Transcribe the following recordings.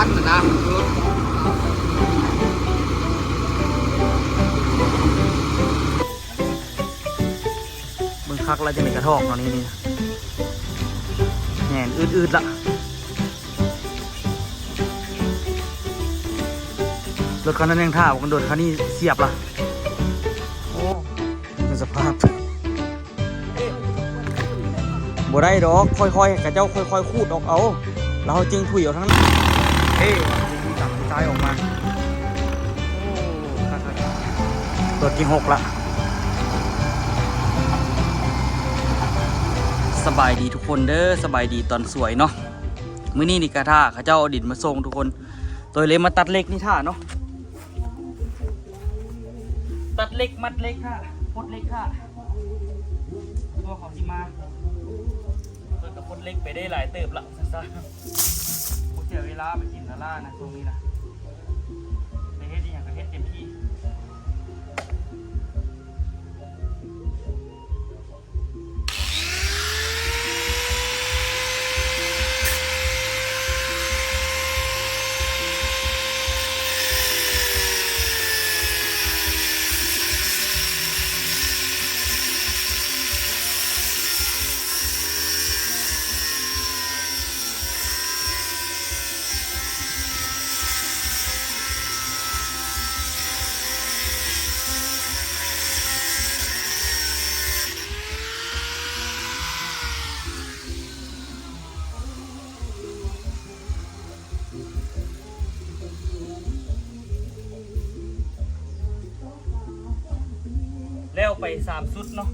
ເບິ່ງຄັກແລ້ວ ຈັ່ງໄດ້ກະທອກເນາະ ນີ້ ນີ້ ແໜ້ນອືດໆລະ. ລົດຄັນນັ້ນຍັງຖ້າບໍ່ກັນໂດດ ຄັນນີ້ສຽບລະ. ໂອ້ ເປັນສະພາບ ບໍ່ໄດ້ດອກ ຄ່ອຍໆ ໃຫ້ເຂົາເຈົ້າຄ່ອຍໆຂູດອອກເອົາ ແລ້ວເຮົາຈຶ່ງຖຸຍເອົາທາງນັ້ນ. ເອີ ມີຕາມຊາຍອອກມາ. ໂອ້ ຄັກໆ ລົດທີຫົກລະ. ສະບາຍດີທຸກຄົນເດີ ສະບາຍດີຕອນສວຍເນາະ. ມື້ນີ້ນີ້ກະຖ້າເຂົາເຈົ້າເອົາດິນມາສົ່ງທຸກຄົນ ໂຕເລີຍມາຕັດເຫຼັກນີ້ຖ້າເນາະ. ຕັດເຫຼັກ ມັດເຫຼັກຖ້າ ປົດເຫຼັກຖ້າ ເພາະເຂົາຊິມາ. ເພິ່ນກະປົດເຫຼັກໄປໄດ້ຫຼາຍເຕີບລະ ຊັ້ນຊະ. ບໍ່ເສຍເວລາໄປກິນລາລານະ ຊ່ວງນີ້ນະ ໄດ້ເຮັດອີ່ຫຍັງກະເຮັດເຕັມທີ່. ແລ້ວໄປສາມຊຸດເນາະ.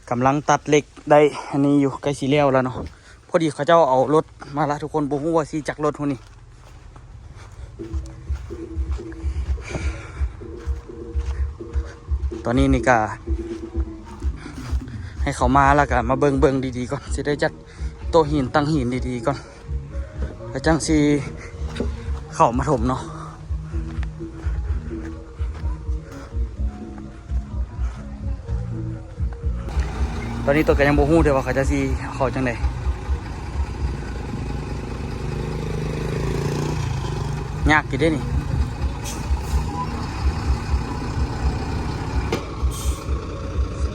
ກຳລັງຕັດເຫຼັກໄດ້ອັນນີ້ຢູ່ ໃກ້ຊິແລ້ວລະເນາະ. ພໍດີເຂົາເຈົ້າເອົາລົດມາລະທຸກຄົນ ບໍ່ຮູ້ວ່າຊິຈັກລົດພຸ້ນນີ້. ຕອນນີ້ນີ້ກະໃຫ້ເຂົາມາລະກະມາເບິ່ງໆດີໆກ່ອນ ຊິໄດ້ຈັດໂຕະຫີນຕັ້ງຫີນດີໆກ່ອນ ແລ້ວຈັ່ງຊິເຂົ້າມາຖົມເນາະ. ຕອນນີ້ຕົນກະຍັງບໍ່ຮູ້ເດີ້ວ່າເຂົາເຈົ້າຊິເອົາເຂົ້າຈັ່ງໃດ. ຍາກຢູ່ເດ້ນີ້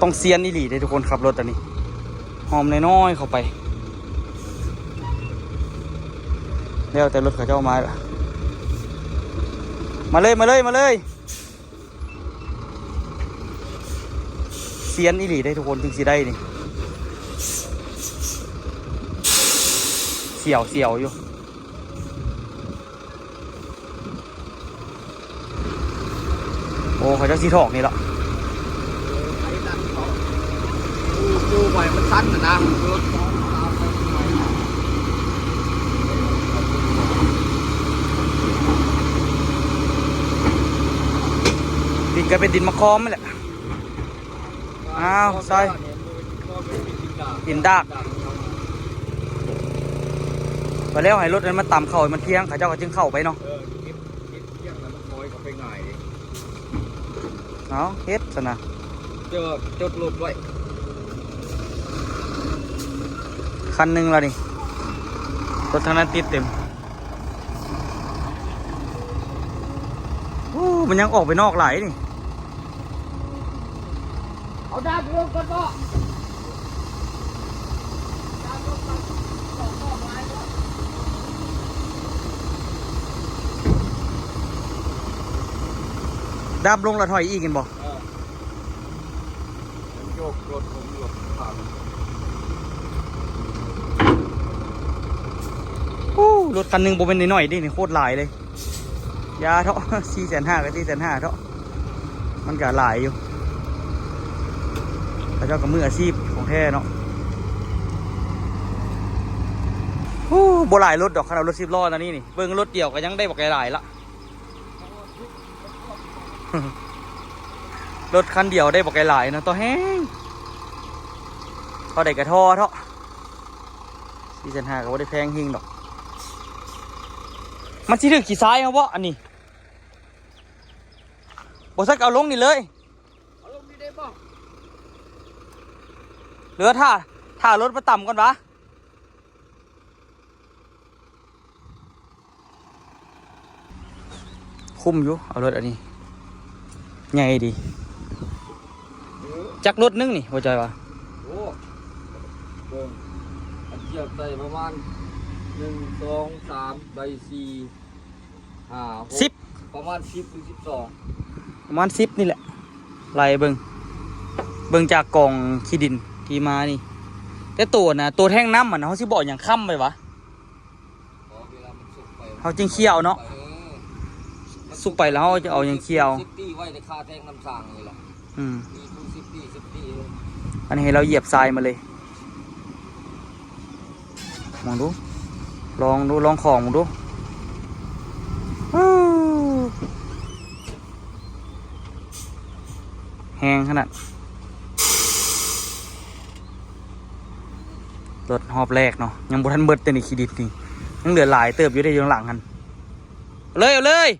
ຕ້ອງຊຽນອີ່ຫຼີເດ້ທຸກຄົນ ຂັບລົດອັນນີ້ ຮ່ອມນ້ອຍໆເຂົ້າໄປ ແລ້ວແຕ່ລົດເຂົາເຈົ້າມາລະ. ມາເລີຍ ມາເລີຍ ມາເລີຍ. ຊຽນອີ່ຫຼີເດ້ທຸກຄົນ ຈຶ່ງຊິໄດ້ນີ້ ສຽວໆຢູ່. ໂອ້ ເຂົາເຈົ້າຊິຖອກນີ້ລະ ປູໄວ້ມັນສັ້ນນະ ດິນກະເປັນດິນໝາກຄອມຫັ້ນແຫຼະ. ອ້າວ ໃສ່ ຫີນດາກ ໄປແລ້ວໃຫ້ລົດນັ້ນມາຕຳເຂົ້າໃຫ້ມັນພຽງ ເຂົາເຈົ້າກະຈຶ່ງເຂົ້າໄປເນາະ. ເອີ ເກັບ ເກັບພຽງແລ້ວມັນຖອຍເຂົ້າໄປງ່າຍເດ້. ເອົາ ເຮັດຊັ້ນນະ ເຈົ້າຈົດລົດໄວ້ ຄັນໜຶ່ງລະນີ້ ລົດທາງນັ້ນຕິດເຕັມ. ໂອ້ ມັນຍັງອອກໄປນອກຫຼາຍນີ້. ເອົາດາບລົງກ່ອນບໍ່? ດັບລົງແລ້ວຖອຍອີກແມ່ນບໍ່? ເອີ ມັນໂຍກລົດ ໂຍກລົດ. ໂອ້ ລົດຄັນໜຶ່ງບໍ່ແມ່ນນ້ອຍໆເດ້ນີ້ ໂຄດຫຼາຍເລີຍ. ຢ່າເທາະ ສີ່ແສນຫ້າ ກໍສີ່ແສນຫ້າເທາະ ມັນກໍຫຼາຍຢູ່ ເຂົາເຈົ້າກໍມືອາຊີບຂອງແທ້ເນາະ. ໂອ້ ບໍ່ຫຼາຍລົດດອກ ຄັນເອົາລົດສິບລໍ້ແນວນີ້ນີ້ ເບິ່ງລົດດຽວກໍຍັງໄດ້ບັກຫຼາຍໆລະ ລົດຄັນດຽວໄດ້ບັກຫຼາຍໆເນາະ ຕໍ່ແຮງ ເທົ່າໃດກໍທໍ່ເທາະ. ສີ່ແສນຫ້າ ກໍບໍ່ໄດ້ແພງເຮງດອກ ມັນຊິຖືກຂີ້ຊາຍເຮົາບໍ່ອັນນີ້? ບໍ່ ສັກເອົາລົງນີ້ເລີຍ ເອົາລົງນີ້ໄດ້ບໍ່? ຫຼືວ່າຖ້າ ຖ້າລົດມາຕ່ຳກ່ອນຫວາ? ຄຸ້ມຢູ່ ເອົາລົດອັນນີ້ ໃຫຍ່ດີ. ຈັກລົດໜຶ່ງນີ້ ບໍ່ຈ່ອຍວ່າ? ໂອ້ ເບິ່ງ ອັນທຽບໃສ່ປະມານ ໜຶ່ງ ສອງ ສາມ ໃບ ສີ່ ຫ້າ ຫົກ ສິບ ປະມານ ສິບ ຫຼື ສິບສອງ ປະມານ ສິບ ນີ້ແຫຼະ. ໄລ່ເບິ່ງ ເບິ່ງຈາກກອງຂີ້ດິນທີ່ມານີ້ ແຕ່ໂຕນະ ໂຕແທ່ງນ້ຳມັນ ເຮົາຊິບໍ່ເອົາຫຍັງຄ້ຳໄວ້ຫວາ? ເຮົາຈຶ່ງເຄຍເອົາເນາະ ເອີ ສຸກໄປແລ້ວເຮົາຈະເອົາຫຍັງເຄຍເອົາ? ເຊບຕີ້ໄວ້ແຕ່ຄາແທ່ງນ້ຳສ້າງນີ້ແຫຼະ. ອືມ ມີທຸກເຊບຕີ້ ເຊບຕີ້ ອັນນີ້ໃຫ້ລາວຢຽບຊາຍມາເລີຍ. ມອງດູ ລອງດູ ລອງຂອງມອງດູ. ແຮງຂະໜາດ ລົດຮອບແລກເນາະ ຍັງບໍ່ທັນເບິດເດ້ນີ້ ຂີ້ດິນນີ້ ຍັງເຫຼືອຫຼາຍເຕີບຢູ່ເດ້ ຢູ່ຂ້າງຫຼັງຫັ້ນ. ເອົາເລີຍ ເອົາເລີຍ.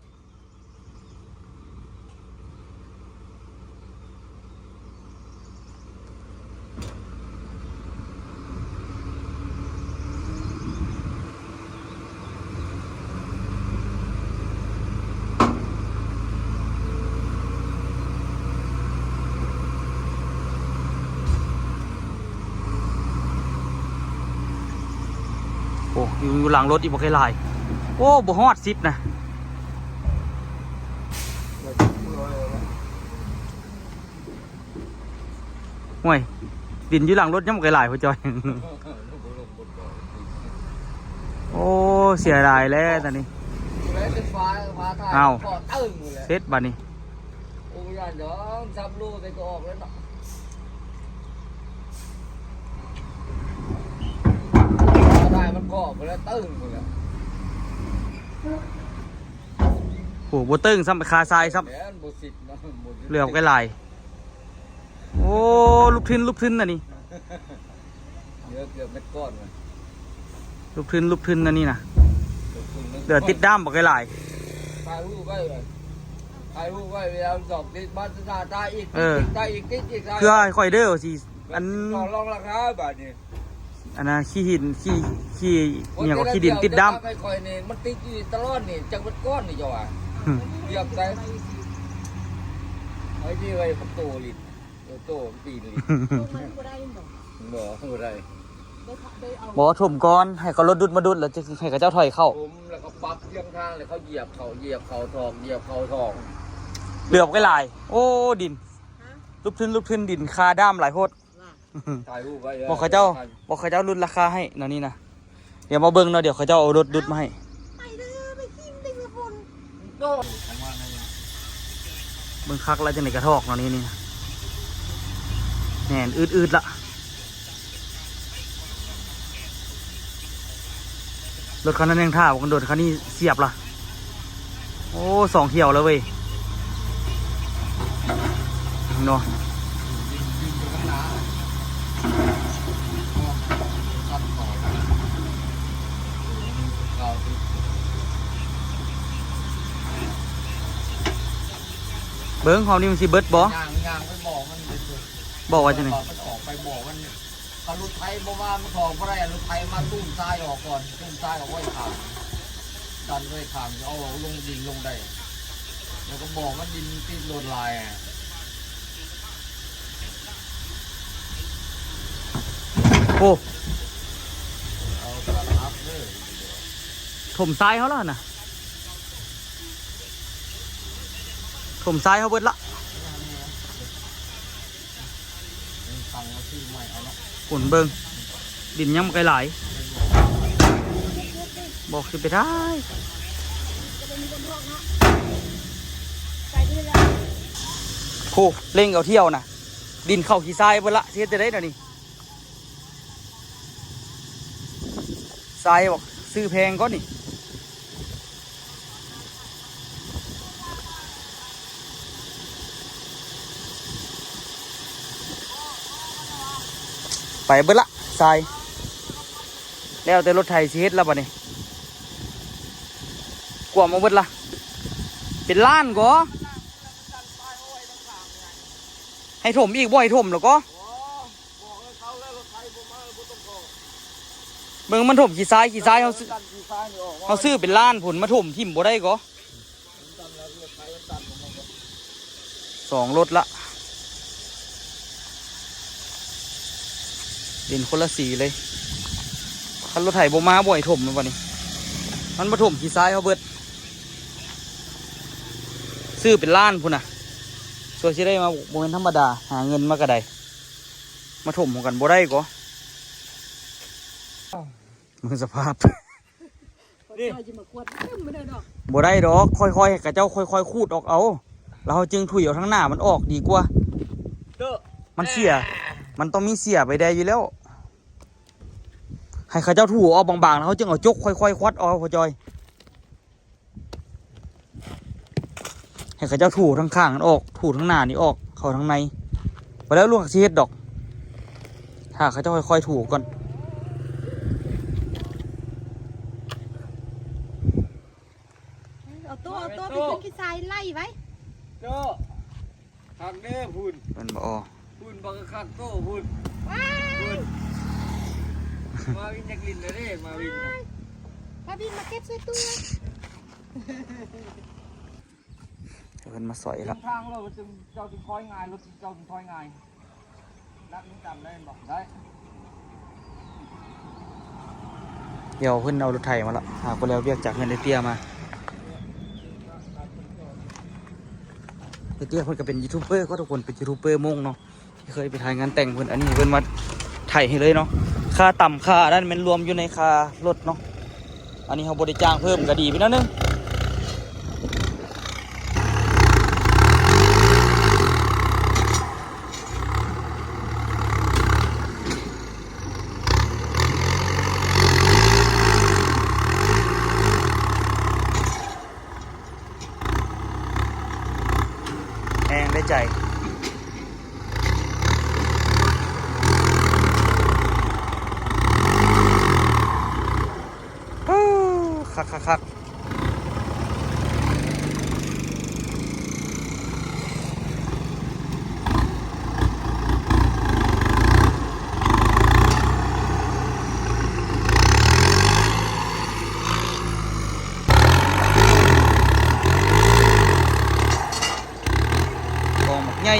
ໂອ້ ຢູ່ ຢູ່ຫຼັງລົດອີກບໍ່ເຄີຍຫຼາຍ. ໂອ້ ບໍ່ຮອດສິບນະ. ໂອ້ຍ ດິນຢູ່ຫຼັງລົດຍັງບໍ່ໄກຫຼາຍ ພໍ່ຈ້ອຍ. ໂອ້ ເສຍດາຍແລ້ວຕອນນີ້. ອ້າວ ເສັດບາດນີ້. ໂອ້ ຢ້ານດອກ ສາມໂລໃສ່ກໍອອກແລ້ວເນາະ. ໄດ້ມັນກໍອອກໄປແລ້ວ ຕຶ້ງພຸ້ນແຫຼະ. ໂອ້ ບໍ່ຕຶ້ງຊ້ຳ ຄາຊາຍຊ້ຳ ແມ່ນບໍ່ສິດເນາະ ບໍ່ ເຫຼືອໄປຫຼາຍ. ໂອ້ ຫຼຸບທຶນ ຫຼຸບທຶນອັນນີ້ ເຫຼືອເກືອບເມັດກ້ອນນະ. ຫຼຸບທຶນ ຫຼຸບທຶນອັນນີ້ນະ ເຫຼືອຕິດດ້າມບັກຫຼາຍ. ຖ່າຍຮູບໄວ້ ຖ່າຍຮູບໄວ້ ເວລາດອກຕິດມາ ຕາອີກ ເອີ ຕິດອີກ ຕິດອີກ ເພື່ອໃຫ້ຂ້ອຍເດີ ຊິ ອັນ ຕໍ່ລອງລາຄາບາດນີ້. ອັນນັ້ນຂີ້ຫີນ ຂີ້ ຂີ້ ອີ່ຫຍັງກໍ ຂີ້ດິນຕິດດ້າມ. ຂ້ອຍນີ້ມັນຕິດຢູ່ຕະຫຼອດນີ້ ຈັກເມັດກ້ອນນີ້ເຈົ້າວ່າ. ຮຶ ຢຽບໃສ່ ໄອ້ທີ່ໄວ້ປະຕູຫຼິ້ນ ໂອໂຕ້ມັນຕີນຫຼິ້ນ ມັນບໍ່ໄດ້ບໍ່? ບໍ່ ບໍ່ໄດ້ ບໍ່ ຖົມກ່ອນ ໃຫ້ເຂົາລົດດຸດມາດຸດ ແລ້ວຈະໃຫ້ເຂົາເຈົ້າຖອຍເຂົ້າ ຖົມແລ້ວກໍປັບທຽງທາງ ແລ້ວເຂົາຢຽບເຂົ້າ ຢຽບເຂົ້າຖອກ ຢຽບເຂົ້າຖອກ. ເຫຼືອບັກຫຼາຍ ໂອ້ ດິນ ຮະ ຫຼຸບທຶນ ຫຼຸບທຶນ ດິນຄາດ້າມຫຼາຍໂພດ. ຖ່າຍຮູບໄວ້ເດີ ບອກເຂົາເຈົ້າ ບອກເຂົາເຈົ້າຫຼຸດລາຄາໃຫ້ແນວນີ້ນະ. ດຽວມາເບິ່ງເນາະ ດຽວເຂົາເຈົ້າເອົາລົດດຸດມາໃຫ້. ໄປເດີ ໄປກິນເດັກລະຄົນ. ເບິ່ງຄັກແລ້ວ ຈັ່ງໃດກະຖອກເນາະ ນີ້ ນີ້ ແໜ້ນອືດໆລະ. ລົດຄັນນັ້ນຍັງຖ້າບໍ່ກັນດົນ ຄັນນີ້ສຽບລະ. ໂອ້ ສອງຖ້ຽວແລ້ວເວີຍເນາະ. ເບິ່ງຮອບນີ້ມັນຊິເບິດບໍ່? ຍ່າງ ຍ່າງໄປບອກມັນ ບອກວ່າຈັ່ງໃດ? ມັນອອກໄປບອກມັນ ຄັນລົດໄຖບໍ່ມາ ມັນຖອກບໍ່ໄດ້ ລົດໄຖມາຕຸ້ມຊາຍອອກກ່ອນ ຕຸ້ມຊາຍອອກໄວ້ຂ້າງ ດັນໄວ້ຂ້າງ ເອົາລົງດິນລົງໄດ້ ແລ້ວກໍບອກວ່າດິນຕິດລົດຫຼາຍ. ໂອ້ ຖົມຊາຍເຮົາລະຫັ້ນນະ ຖົມຊາຍເຮົາເບິດລະ. ພຸ້ນເບິ່ງ ດິນຍັງບໍ່ໄກຫຼາຍ ບອກຊິໄປໄດ້. ໂອ້ ເລັ່ງເອົາທ່ຽວນະ ດິນເຂົ້າຂີ້ຊາຍເບິດລະ ຊິເຮັດຈັ່ງໃດດຽວນີ້? ຊາຍບອກຊື້ແພງກ່ອນນີ້. ໄປເບິດລະຊາຍ ແລ້ວແຕ່ລົດໄຖຊິເຮັດລະບາດນີ້. ກວມເອົາເບິດລະ ເປັນລ້ານກໍ ໃຫ້ຖົມອີກ ບໍ່ໃຫ້ຖົມລະກໍ. ເບິ່ງມັນຖົມຂີ້ຊາຍ ຂີ້ຊາຍເຮົາຊື້ ເຮົາຊື້ເປັນລ້ານພຸ້ນ ມາຖົມຖິ້ມບໍ່ໄດ້ກໍ. ສອງລົດລະ ເປັນຄົນລະສີເລີຍ. ຄັນລົດໄຖບໍ່ມາ ບໍ່ໃຫ້ຖົມແມ່ນບໍ່ນີ້? ມັນມາຖົມຂີ້ຊາຍເຮົາເບິດ ຊື້ເປັນລ້ານພຸ້ນນະ ຊ່ວຍຊິໄດ້ມາ ບໍ່ແມ່ນທຳມະດາ ຫາເງິນມາກະໄດ້ ມາຖົມເຮົາກັນບໍ່ໄດ້ກໍ. ເບິ່ງສະພາບ ນີ້ ບໍ່ໄດ້ດອກ ຄ່ອຍໆ ໃຫ້ເຂົາເຈົ້າຄ່ອຍໆ ຂູດອອກເອົາ ແລ້ວເຮົາຈຶ່ງຖຸຍເອົາທາງໜ້າມັນອອກດີກວ່າ. ເດີ ມັນເສຍ ມັນຕ້ອງມີເສຍໄປແດ່ຢູ່ແລ້ວ ໃຫ້ເຂົາເຈົ້າຖູອອກບາງໆ ແລ້ວເຮົາຈຶ່ງເອົາຈົກຄ່ອຍໆ ຄວັດເອົາ ພໍ່ຈ່ອຍ. ໃຫ້ເຂົາເຈົ້າຖູທາງຂ້າງນັ້ນອອກ ຖູທາງໜ້ານີ້ອອກ ເຂົ້າທາງໃນ ບໍ່ແລ້ວລູກຊິເຮັດດອກ ຖ້າເຂົາເຈົ້າຄ່ອຍໆຖູກ່ອນ. ເອົາໂຕ ເອົາໂຕໄປຂຶ້ນຂີ້ຊາຍໄລ່ໄວ້ ໂຕ ຄັກເດີພຸ້ນ ເພິ່ນບໍ່ ພຸ້ນບັກຄັກໂຕພຸ້ນ ວ້າຍ ມາວິນຢາກຫຼິ້ນແລ້ວເດ້ ມາວິນ ມາວິນມາເກັບຊ່ວຍຕົວ. ເພິ່ນມາຊ່ອຍລະ ທາງເຮົາຈຶ່ງ ເຈົ້າຈຶ່ງຖອຍງ່າຍ ລົດເຈົ້າຈຶ່ງຖອຍງ່າຍ ນັກມັນຈຳໄດ້ບໍ່? ໄດ້ ດຽວເພິ່ນເອົາລົດໄຖມາລະ ຫາບໍ່ແລ້ວວຽກຈາກເຮືອນໄອ້ເຕ້ຍມາ. ໄອ້ເຕ້ຍເພິ່ນກະເປັນຢູທູບເບີ ກໍທຸກຄົນເປັນຢູທູບເບີມົ້ງເນາະ ທີ່ເຄີຍໄປຖ່າຍງານແຕ່ງເພິ່ນ ອັນນີ້ເພິ່ນມາໄຖໃຫ້ເລີຍເນາະ ຄ່າຕ່ຳຄ່ານັ້ນແມ່ນລວມຢູ່ໃນຄ່າລົດເນາະ. ອັນນີ້ເຮົາບໍ່ໄດ້ຈ້າງເພີ່ມກະດີໄປໜ້ອຍໜຶ່ງ. ແຮງໄດ້ໃຈ ຄັກໆໆ. ກອງບັກໃຫຍ່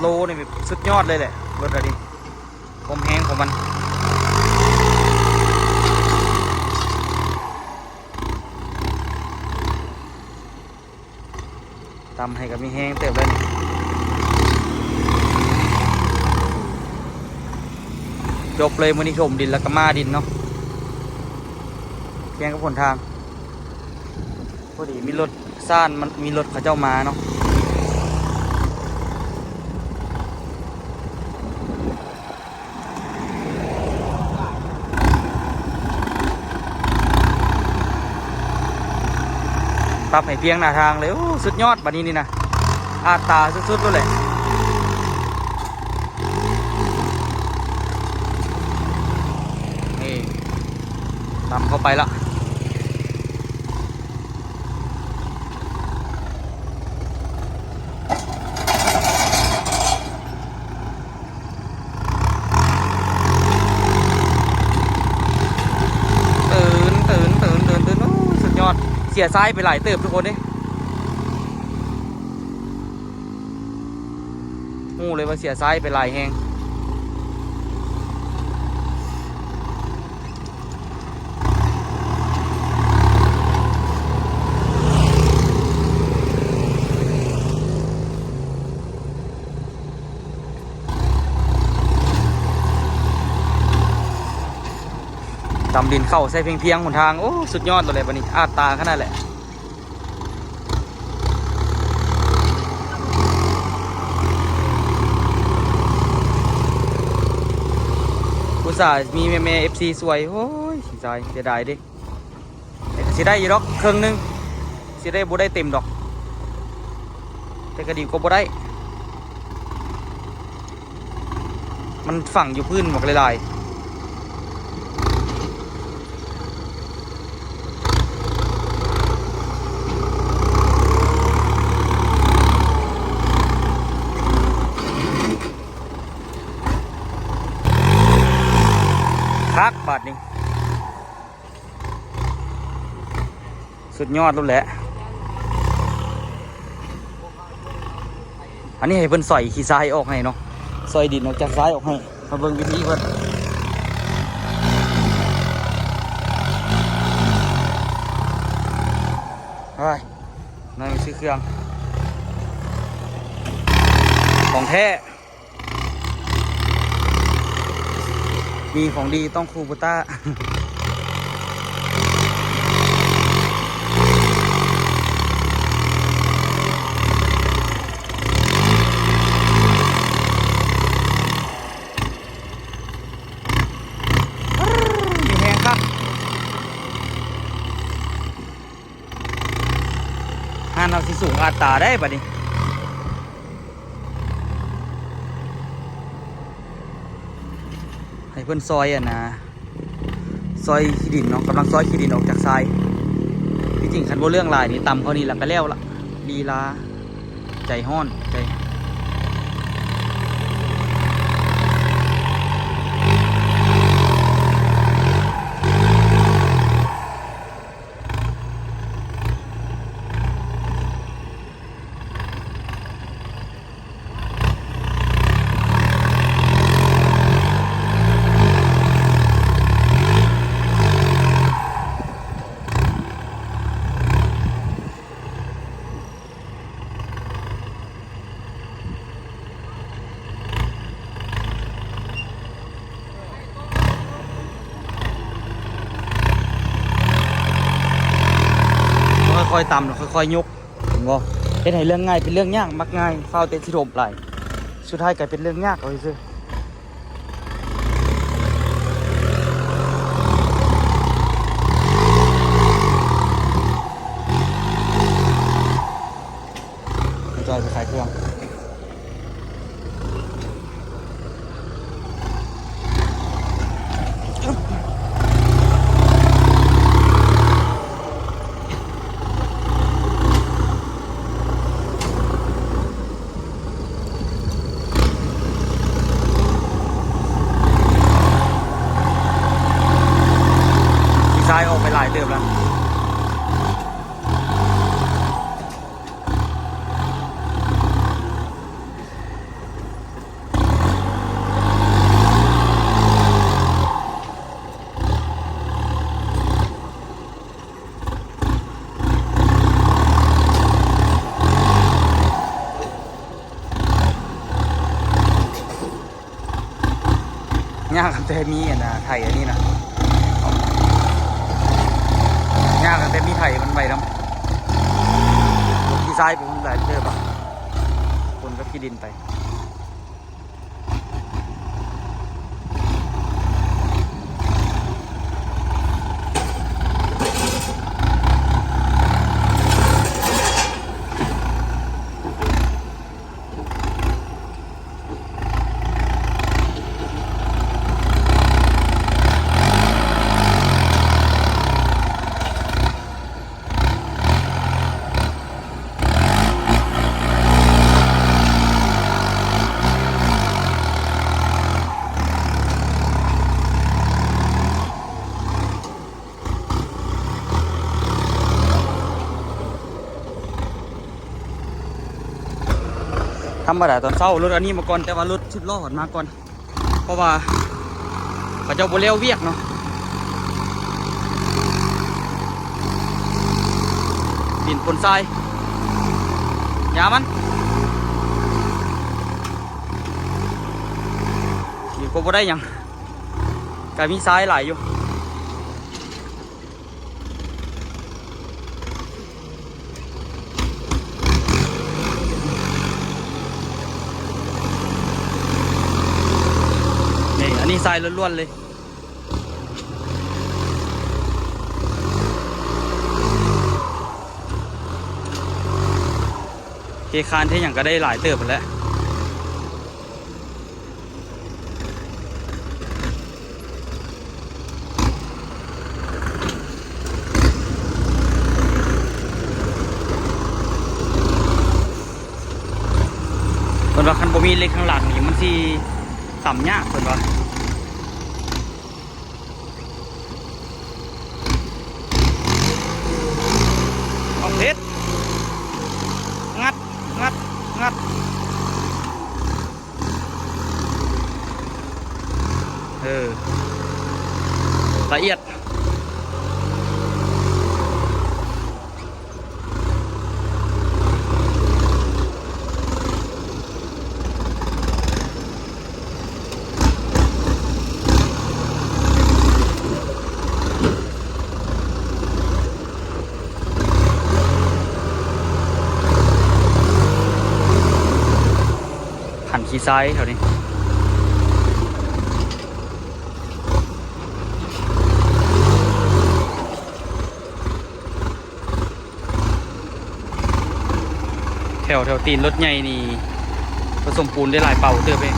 ໂລນີ້ແບບສຸດຍອດເລີຍແຫຼະ ລົດອັນນີ້ ຄວາມແຮງຂອງມັນ. ຕຳໃຫ້ກະມີແຮງເຕີບເລີຍນີ້ ຈົບເລີຍມື້ນີ້ ຖົມດິນແລ້ວກະມ້າດິນເນາະ ພຽງກັບຫົນທາງ ພໍດີມີລົດຊານ ມັນມີລົດເຂົາເຈົ້າມາເນາະ. ປັບໃຫ້ພຽງໜ້າທາງເລີຍ ໂອ້ ສຸດຍອດບາດນີ້ນີ້ນະ ອາດຕາສຸດໆໂລດແຫຼະ ນີ້ ຕຳເຂົ້າໄປ ໄປລະ ຕື່ນ ຕື່ນ ຕື່ນ ຕື່ນ ຕື່ນ ໂອ້ ສຸດຍອດ ເສຍຊາຍໄປຫຼາຍເຕີບທຸກຄົນເດ້. ຮູ້ເລີຍວ່າເສຍຊາຍໄປຫຼາຍແຮງ. ດຳດິນເຂົ້າໃສ່ພຽງໆຫົນທາງ. ໂອ້ ສຸດຍອດໂລດແຫຼະ ບາດນີ້ອາດຕາຂະໜາດແຫຼະ. ອຸດສ່າມີແມ່ໆ ເອັຟຊີ ຊ່ວຍ. ໂອ້ຍ ເສຍດາຍ ເສຍດາຍເດ້. ແຕ່ກໍຊິໄດ້ຢູ່ດອກເຄິ່ງໜຶ່ງ ຊິໄດ້ ບໍ່ໄດ້ເຕັມດອກ ແຕ່ກໍດີກວ່າບໍ່ໄດ້. ມັນຝັງຢູ່ພື້ນບັກຫຼາຍໆ. ຄັກບາດນີ້ ສຸດຍອດໂລດແຫຼະ. ອັນນີ້ໃຫ້ເພິ່ນສອຍຂີ້ຊາຍອອກໃຫ້ເນາະ ສອຍດິນອອກຈາກຊາຍອອກໃຫ້. ມາເບິ່ງວິທີເພິ່ນ. ໂອ້ຍ ນ້ອຍຊື້ເຄື່ອງ ຂອງແທ້. ມີຂອງດີຕ້ອງຄູໂບຕ້າ. ມີແຮງຄັກ. ຮ້ານເຮົາຊິສູງອັດຕາໄດ໋ບາດນີ້. ໃຫ້ເພິ່ນຊອຍອັນນາ ຊອຍຂີ້ດິນເນາະ ກຳລັງຊອຍຂີ້ດິນອອກຈາກຊາຍ. ທີ່ຈິງຄັນບໍ່ເລື່ອງຫຼາຍນີ້ ຕຳເທົ່ານີ້ລະກະແລ້ວລະ ລີລາ ໃຈຮ້ອນ ໃຈ ຄ່ອຍໆຕຳ ຄ່ອຍໆຍົກ ເຫັນບໍ່? ເຮັດໃຫ້ເລື່ອງງ່າຍເປັນເລື່ອງຍາກ, ມັກງ່າຍ, ຟ້າວແຕ່ຊິຖົມຫຼາຍ, ສຸດທ້າຍກາຍເປັນເລື່ອງຍາກເອົາຊື່ໆ. ຈອຍໄປຂາຍເຄື່ອງ. ຂີ້ຊາຍອອກໄປຫຼາຍເຕີບແລ້ວ. ຍາກຕັ້ງແຕ່ມີອັນນາ ໄຖອັນນີ້ນະ, ຍາກຕັ້ງແຕ່ມີໄຖມັນໄວນຳ. ຂີ້ຊາຍໄປພຸ້ນຫຼາຍເຕີບ ປົນກັບຂີ້ດິນໄປ. ເ ທຳມະດາຕອນເຊົ້າລົດອັນນີ້ມາກ່ອນ ແຕ່ວ່າລົດສິບລໍ້ມາກ່ອນ ເພາະວ່າເຂົາເຈົ້າບໍ່ແລ້ວວຽກເນາະ. ດິນປົນຊາຍ ຢາມັນ ດີກວ່າບໍ່ໄດ້ຫຍັງ ກະມີຊາຍຫຼາຍຢູ່. ນີ້ ອັນນີ້ຊາຍລ້ວນໆເລີຍ ເທຄານເທຫຍັງກະໄດ້ຫຼາຍເຕີບຫັ້ນແຫຼະ. ເພິ່ນວ່າຄັນບໍ່ມີເຫຼັກທາງຫຼັງນີ້ ມັນຊິຕຳຍາກ ເພິ່ນວ່າ. ເອົາເຮັດ ງັດ ງັດ ງັດ ເອີ ລະອຽດ. ຫັ້ນຂີ້ຊາຍແຖວນີ້ ແຖວ ແຖວຕີນລົດໃຫຍ່ນີ້ ປະສົມປູນໄດ້ຫຼາຍເປົາເຕີບເດ.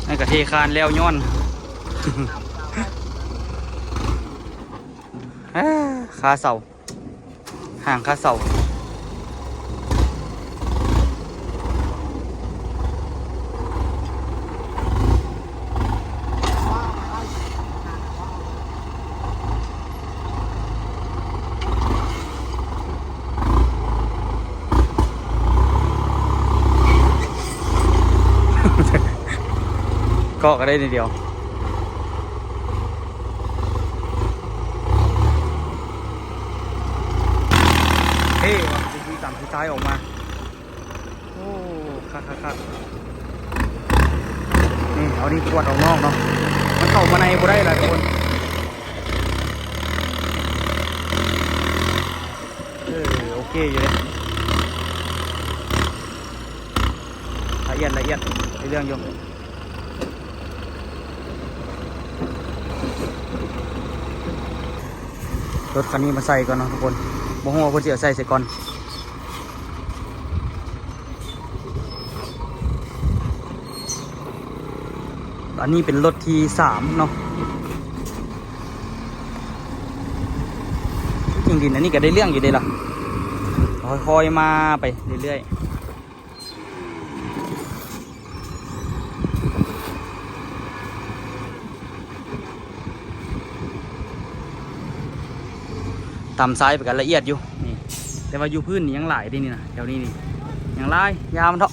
ນັ້ນກະເທຄານແລ້ວຍ້ອນ ຄາເສົາ ຫາງຄາເສົາ. ເກາະກະໄດ້ນິດດຽວ. ເທ່ວ່ະ ວິທີການຜູ້ຊາຍອອກມາ. ໂອ້ ຄັກໆໆ ນີ້ ເອົານີ້ກວດອອກນອກເນາະ ມັນເຂົ້າມາໃນບໍ່ໄດ້ລະທຸກຄົນ. ເອີ ໂອເຄຢູ່ເດ ລະອຽດ ລະອຽດ ໄດ້ເລື່ອງຢູ່. ລົດຄັນນີ້ມາໃສ່ກ່ອນເນາະທຸກຄົນ ບໍ່ຮູ້ວ່າເພິ່ນຊິເອົາໃສ່ໃສກ່ອນ. ອັນນີ້ເປັນລົດທີສາມເນາະ ຈິງດິນອັນນີ້ກະໄດ້ເລື່ອງຢູ່ເດລະ ຄ່ອຍໆມາໄປເລື້ອຍໆ. ຕຳຊາຍໄປກະລະອຽດຢູ່ນີ້ ແຕ່ວ່າຢູ່ພື້ນນີ້ຍັງຫຼາຍເດ້ນີ້ນະ ແຖວນີ້ນີ້ຍັງຫຼາຍ ຢ່າມັນເຖາະ.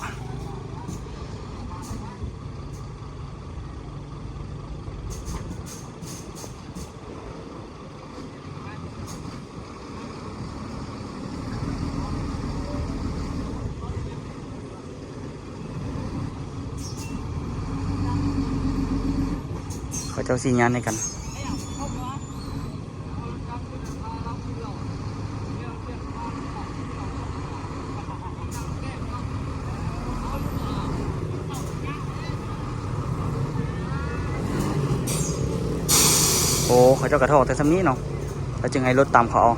ເຂົາເຈົ້າຊິຍານໃຫ້ກັນ. ໂອ້ ເຂົາເຈົ້າກະຖອກແຕ່ຊ່ຳນີ້ເນາະ ແລ້ວຈຶ່ງໃຫ້ລົດຕຳເຂົາເອົາ.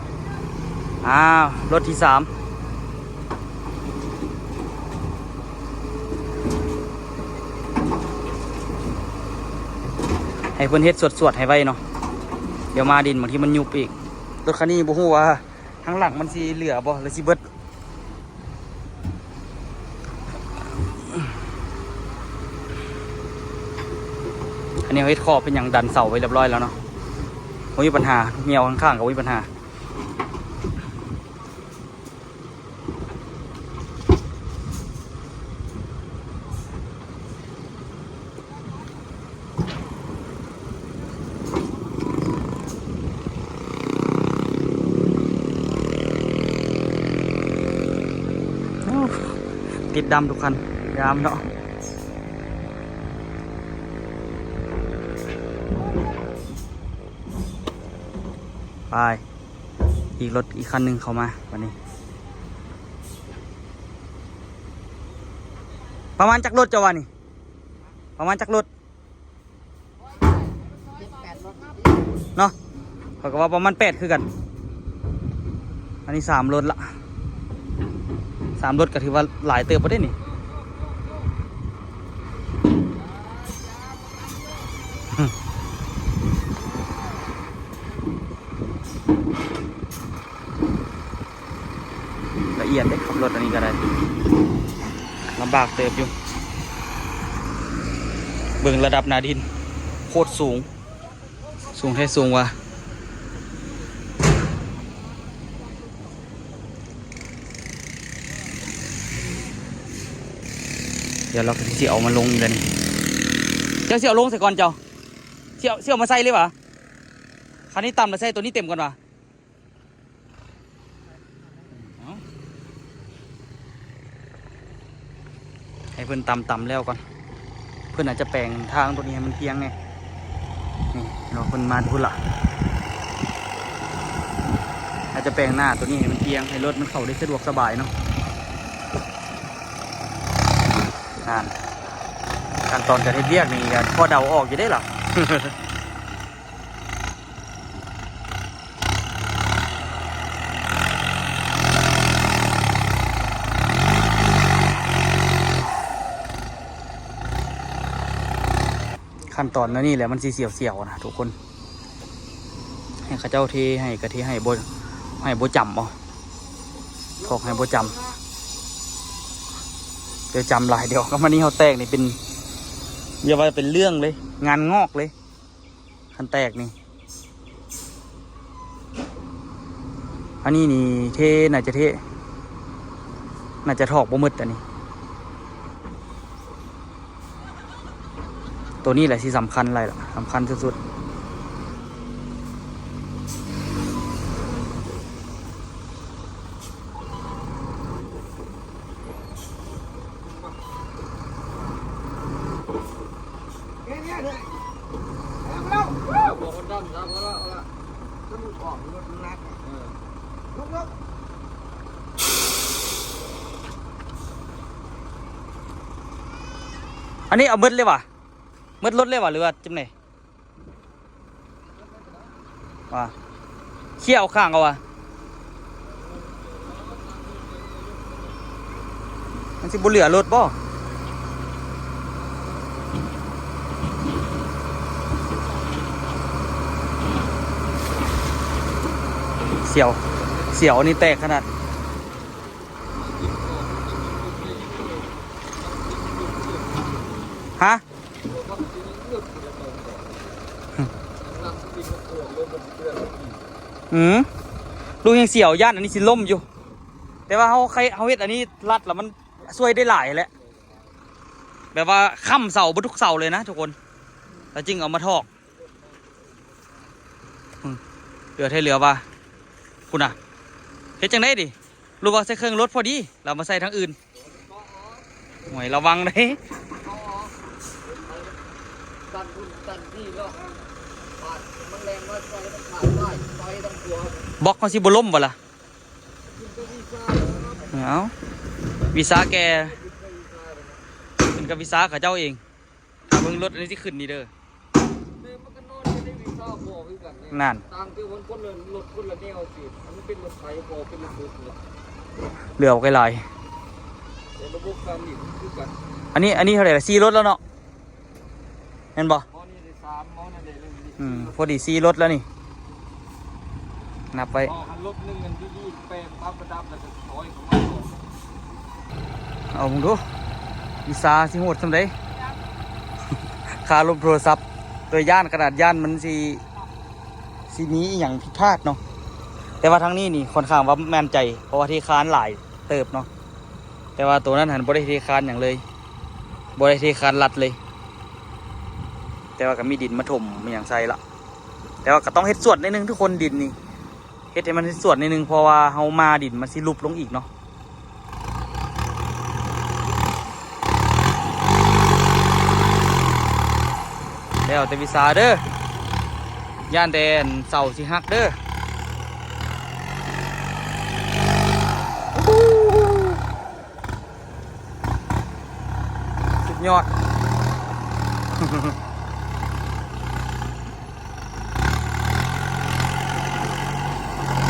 ອ້າວ ລົດທີສາມ ໃຫ້ເພິ່ນເຮັດສວດໆໃຫ້ໄວເນາະ ດຽວມາດິນບາງທີມັນຍຸບອີກ. ລົດຄັນນີ້ບໍ່ຮູ້ວ່າທາງຫຼັງມັນຊິເຫຼືອບໍ່ ຫຼືຊິເບິດ. ອັນນີ້ເຮົາເຮັດຂອບເຮັດຫຍັງ ດັນເສົາໄວ້ຮຽບຮ້ອຍແລ້ວເນາະ ບໍ່ມີບັນຫາ ແນວຂ້າງໆກະບໍ່ມີບັນຫາ. ຕິດດຳທຸກຄັນ ງາມເນາະ. ໄປ ອີກລົດອີກຄັນໜຶ່ງເຂົ້າມາບັດນີ້. ປະມານຈັກລົດເຈົ້າວ່ານີ້? ປະມານຈັກລົດ? ເນາະ ຂ້ອຍກໍວ່າປະມານແປດຄືກັນ. ອັນນີ້ສາມລົດລະ ສາມລົດກໍຖືວ່າຫຼາຍເຕີບບໍ່ໄດ້ນີ້. ລະອຽດເດ້ ຂັບລົດອັນນີ້ກໍໄດ້ ລຳບາກເຕີບຢູ່. ເບິ່ງລະດັບໜ້າດິນ ໂຄດສູງ ສູງແທ້ສູງວ່າ. ດຽວລາວກໍຊິເອົາມາລົງອີກແລ້ວນີ້. ເຈົ້າຊິເອົາລົງໃສ່ກ່ອນເຈົ້າ? ຊິເອົາ ຊິເອົາມາໃສ່ເລີຍຫວາ? ຄັນນີ້ຕ່ຳແລ້ວໃສ່ໂຕນີ້ເຕັມກ່ອນຫວາ? ເອົາ ໃຫ້ເພິ່ນຕຳຕຳແລ້ວກ່ອນ ເພິ່ນອາດຈະແປງທາງໂຕນີ້ໃຫ້ມັນພຽງແດ່. ນີ້ເນາະ ເພິ່ນມາພຸ້ນລະ ອາດຈະແປງໜ້າໂຕນີ້ໃຫ້ມັນພຽງ ໃຫ້ລົດມັນເຂົ້າໄດ້ສະດວກສະບາຍເນາະ. ນັ້ນ ຂັ້ນຕອນການເຮັດວຽກນີ້ກໍພໍເດົາອອກຢູ່ເດ້ລະ. ຂັ້ນຕອນແນວນີ້ແຫຼະມັນຊິສຽວໆນະທຸກຄົນ. ໃຫ້ເຂົາເຈົ້າເທໃຫ້ກະເທໃຫ້ ບໍ່ໃຫ້ບໍ່ຈຳເອົາ ຖອກໃຫ້ບໍ່ຈຳ. ດຽວຈຳຫຼາຍ ດຽວກັບມານີ້ເຮົາແຕກນີ້ເປັນ ຢ່າວ່າເປັນເລື່ອງເລີຍ ງານງອກເລີຍ. ຄັນແຕກນີ້ ອັນນີ້ນີ້ເທ ໜ້າຈະເທ ໜ້າຈະຖອກບໍ່ໝົດອັນນີ້. ໂຕນີ້ແຫຼະທີ່ສຳຄັນຫຼາຍລະ ສຳຄັນສຸດໆ. ອັນນີ້ເອົາໝົດເລີຍຫວາ? ໝົດລົດເລີຍຫວາ ຫຼືວ່າຈັ່ງໃດ? ວ່າ ເຂົ້າຂ້າງເອົາວ່າ ມັນຊິບໍ່ເຫຼືອລົດບໍ່? ສຽວ ສຽວນີ້ແຕກຂະໜາດ ຮະ? ອືມ ລູກຍັງສຽວ ຢ້ານອັນນີ້ຊິລົ້ມຢູ່ ແຕ່ວ່າເຮົາໄຄ ເຮົາເຮັດອັນນີ້ລັດລະມັນຊ່ວຍໄດ້ຫຼາຍແຫຼະ ແບບວ່າຄ້ຳເສົາເບິດທຸກເສົາເລີຍນະທຸກຄົນ ແລ້ວຈຶ່ງເອົາມາຖອກ. ອືມ ເຫຼືອແທ້ເຫຼືອວ່າ ພຸ້ນນະ ເຮັດຈັ່ງໃດດີ? ຫຼືວ່າໃສ່ເຄື່ອງລົດພໍດີ ແລ້ວມາໃສ່ທາງອື່ນ? ໂອ້ຍ ລະວັງເດ້ ຕັນພຸ້ນຕັນນີ້ເນາະ ບາດມັນແລ່ນມາໃສ່ ມັນຂາດໄປ ຕໍ່ຍທັງຕົວ ບລັອກເຮົາຊິບໍ່ລົ້ມບໍ່ລະ? ເອົາ ວິຊາແກ່ ຂຶ້ນກັບວິຊາເຂົາເຈົ້າເອງ. ຖ້າເບິ່ງລົດອັນນີ້ຊິຂຶ້ນນີ້ເດີ ແມ່ນ ມັນກໍນອນຢູ່ໃນວິຊາບໍ່ຄືກັນເດ້ ນັ້ນ ຕ່າງແຕ່ວ່າຄົນລະລົດຄົນລະແນວຊິ ມັນເປັນລົດໄຖບໍ່ເປັນລົດບົກນີ້ ເຫຼືອບໍ່ໄກຫຼາຍ ແຕ່ລະບົບການຫຼິ້ນມັນຄືກັນ. ອັນນີ້ ອັນນີ້ເທົ່າໃດລະ? ສີ່ລົດແລ້ວເນາະ ແມ່ນບໍ່? ພໍດີສີ່ລົດແລ້ວນີ້ ນັບໄວ້ ເອົາລົດໜຶ່ງອັນດີໆ ແປງປັບລະດັບ ແລ້ວກໍຖອຍເຂົ້າມາ ເອົາເບິ່ງດູ ວິຊາຊິໂຫດສ່ຳໃດ ຄາລົມໂທລະສັບ ໂຕຢ້ານ ຂະໜາດຢ້ານມັນຊິ ຊິມີອີ່ຫຍັງຜິດພາດເນາະ ແຕ່ວ່າທາງນີ້ນີ້ຂ້ອນຂ້າງວ່າໝັ້ນໃຈ ເພາະວ່າເທຄານຫຼາຍເຕີບເນາະ ແຕ່ວ່າໂຕນັ້ນຫັ້ນບໍ່ໄດ້ເທຄານຫຍັງເລີຍ ບໍ່ໄດ້ເທຄານລັດເລີຍ ແຕ່ວ່າກໍມີດິນມາຖົມມີຫຍັງໃສ່ລະ ແຕ່ວ່າກໍຕ້ອງເຮັດສວດໜ້ອຍໜຶ່ງທຸກຄົນ ດິນນີ້ ເຮັດໃຫ້ມັນເຮັດສວດໜ້ອຍໜຶ່ງ ເພາະວ່າເຮົາມາດິນມັນຊິຫຼຸບລົງອີກເນາະ. ແລ້ວແຕ່ວິຊາເດີ້ ຢ້ານແຕ່ເສົາຊິຫັກເດີ້. ສຸດຍອດ.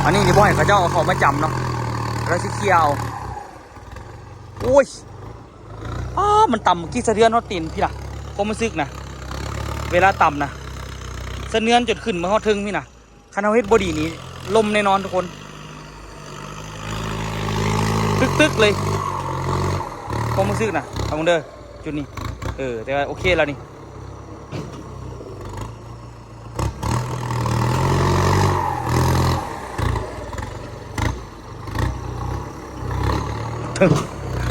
ອັນນີ້ນີ້ບໍ່ໃຫ້ເຂົາເຈົ້າເອົາເຂົ້າມາຈຳເນາະ ແລ້ວຊິເຄຍເອົາ. ໂອ້ຍ ອ້າ ມັນຕ່ຳ ເມື່ອກີ້ສະເທືອນຮອດຕີນພີ້ນະ ຄວາມຮູ້ສຶກນະ ເວລາຕ່ຳນະ ສະເທືອນຈົນຂຶ້ນມາຮອດເທິງພີ້ນະ. ຄັນເຮົາເຮັດບໍ່ດີນີ້ ລົ້ມແນ່ນອນທຸກຄົນ ຕຶກໆ ເລີຍ ຄວາມຮູ້ສຶກນະ. ເອົາເບິ່ງເດີ້ ຈຸດນີ້ ເອີ ແຕ່ວ່າໂອເຄແລ້ວນີ້.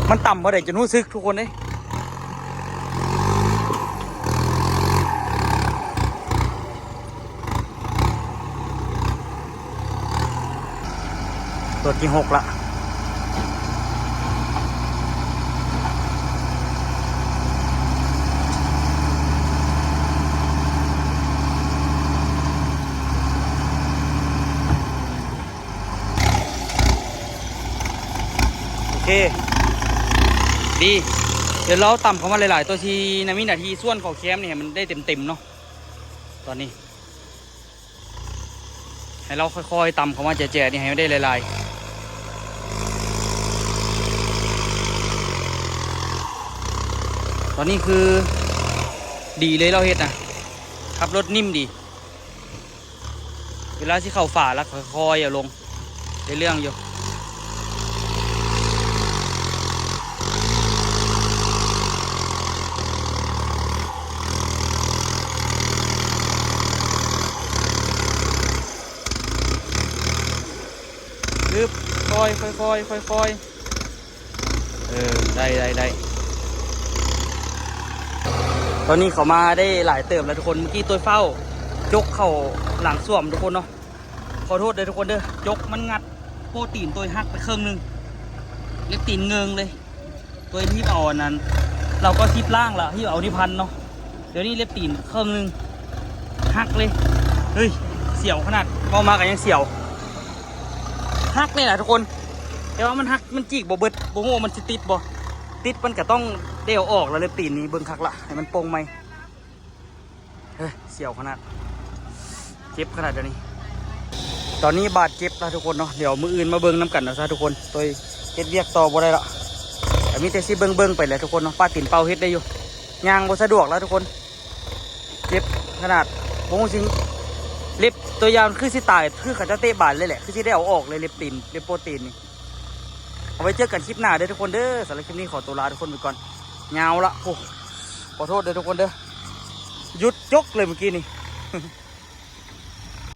ມັນຕ່ຳພໍໃດຈົນຮູ້ສຶກທຸກຄົນເດ້. ຕົວທີຫົກລະ. ໂອເຄ ດີ ດຽວລາວຕ່ຳເຂົ້າມາຫຼາຍໆ ຕົວທີ່ນາມີໜ້າທີ່ສ່ວນເຂົ້າແຄມນີ້ໃຫ້ມັນໄດ້ເຕັມໆ ເນາະ. ຕອນນີ້ໃຫ້ລາວຄ່ອຍໆຕ່ຳເຂົ້າມາແຈະໆ ນີ້ໃຫ້ມັນໄດ້ຫຼາຍໆ. ຕອນນີ້ຄືດີເລີຍລາວເຮັດນະ ຂັບລົດນິ່ມດີ. ເວລາຊິເຂົ້າຝາລະຄ່ອຍໆເອົາລົງ ໄດ້ເລື່ອງຢູ່. ອຶບ ຄ່ອຍໆ ຄ່ອຍໆ ຄ່ອຍໆ. ເອີ ໄດ້ ໄດ້ ໄດ້. ຕອນນີ້ເຂົ້າມາໄດ້ຫຼາຍເຕີບແລ້ວທຸກຄົນ. ເມື່ອກີ້ໂຕຍຟ້າວຈົກເຂົ້າຫຼັງສ້ວມທຸກຄົນເນາະ. ຂໍໂທດເດີ້ທຸກຄົນເດີ້ ຈົກມັນງັດໂປ້ຕີນໂຕຍຫັກໄປເຄິ່ງໜຶ່ງ ເລັບຕີນເງິ່ງເລີຍ. ໂຕຍຮີບເອົາອັນນັ້ນ ລາວກໍຮີບລ້າງລະ ຮີບເອົານີ້ພັນເນາະ. ດຽວນີ້ເລັບຕີນເຄິ່ງໜຶ່ງຫັກເລີຍ. ເຮີ້ຍ ສຽວຂະໜາດ ເວົ້າມາກໍຍັງສຽວ. ຫັກເລີຍນະທຸກຄົນ ແຕ່ວ່າມັນຫັກ ມັນຈີກບໍ່ເບິດ ບໍ່ຮູ້ວ່າມັນຊິຕິດບໍ່. ຕິດມັນກໍຕ້ອງໄດ້ເອົາອອກລະ ເລັບຕີນນີ້. ເບິ່ງຄັກລະ ໃຫ້ມັນໂປ່ງໃໝ່. ເຮີ້ຍ ສຽວຂະໜາດ ເຈັບຂະໜາດດຽວນີ້. ຕອນນີ້ບາດເຈັບລະທຸກຄົນເນາະ. ດຽວມື້ອື່ນມາເບິ່ງນຳກັນເອົາຊະທຸກຄົນ. ໂຕຍເຮັດວຽກຕໍ່ບໍ່ໄດ້ລະ ກໍມີແຕ່ຊິເບິ່ງໆໄປແຫຼະທຸກຄົນເນາະ. ປ້າຕີນເປົ່າເຮັດໄດ້ຢູ່ ຍ່າງບໍ່ສະດວກລະທຸກຄົນ. ເຈັບຂະໜາດ ບໍ່ຮູ້ຊິ ເລັບໂຕຍາວຄືຊິຕາຍ ຄືເຂົາເຈົ້າເຕະບານເລີຍແຫຼະ ຄືຊິໄດ້ເອົາອອກເລີຍ ເລັບຕີນ ເລັບໂປ້ຕີນນີ້. ເອົາໄວ້ເຈີກັນຄລິບໜ້າເດີ້ທຸກຄົນເດີ້. ສຳລັບຄລິບນີ້ຂໍຕົວລາທຸກຄົນໄປກ່ອນ ຍາວລະ. ໂອ້ ຂໍໂທດເດີ້ທຸກຄົນເດີ້ ຢຸດຈົກເລີຍມື້ກີ້ນີ້.